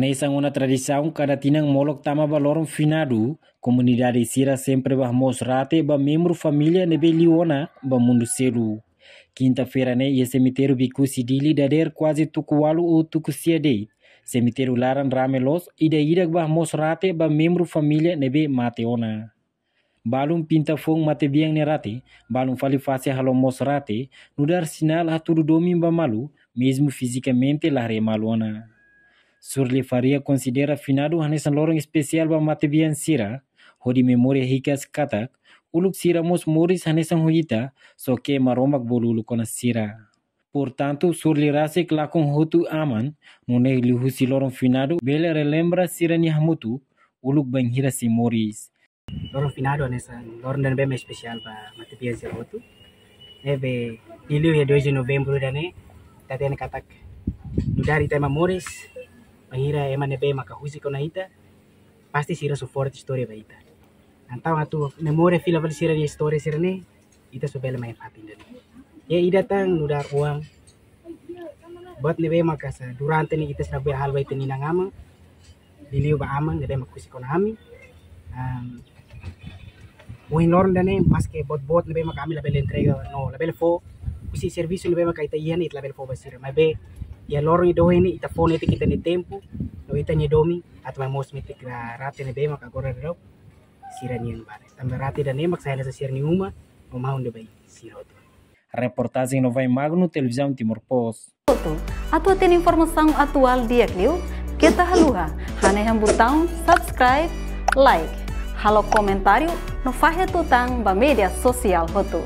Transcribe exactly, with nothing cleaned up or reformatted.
Hanesan ona tradisaun, kada tinan molok tama ba loron finadu, komunidade sira sempre bá hamoos rate ba membru família ne'ebé liu ona ba mundu seluk. Kinta-feira ne'e iha semitériu Bikusi Dili dadeer kuaze tuku ualu ou tuku sia de'it. Semitériu laran rame loos, ida-idak bá hamoos rate ba membru família ne'ebé mate ona. Balun pinta foun matebian nia rate, balun fali fase halo moos rate, nu'udar sinál hatudu domin ba malu, mezmu fizikamente la haree malu ona. Shirley Faria konsidera finadu hanesan loron espesiál ba matebian sira, hodi memória hikas katak uluk sira mós moris hanesan ho ita, só ke Maromak bolu uluk ona sira. Portantu, Shirley rasik lakon hotu aman, nune'e liuhusi loron finadu bele relembra sira-nia hamutuk uluk bainhira sei moris. Loron finadu hanesan loron ida ne'ebé mak espesiál ba matebian sira hotu. Ne'ebé liuliu iha dois de novembro ida-ne'e, ita hatene katak nu'udar ita ema moris, bainhira ema ne'ebé maka husik ona ita, pasti sira suporta istória ba ita. Entaun atu memória fila fali sira-nia istória sira-ne'e, ita só bele mai fatin ida-ne'e. Iha ida tan nu'udar oan, buat ne'ebé maka sa durante ne'e ita seidauk bele halo ba ita-nia inan-aman, liuliu ba aman ne'ebé maka husik ona ami. Am, ohin loron ida-ne'e, maske buat-buat ne'ebé maka ami labele entrega, no labele fó, husi servisu ne'ebé maka ita iha ne'e ita labele fó ba sira. Maibé iha loron ida ohin ne'e ita fó netik ita-nia tempu, no ita-nia domin, atu mai moos metik rate ne'ebé maka agora daudaun sira-nian barak. Tanba rate ida-ne'e mak sai hanesan sira-nia uma, no maun de bai sira hotu. Reportajen Novai Magno, Televizaun Timor Post. Atu hatene informasaun atuál di'ak liu, keta haluha hanehan butaun subscribe, like, halo komentáriu no fahe tutan ba média sosiál hotu.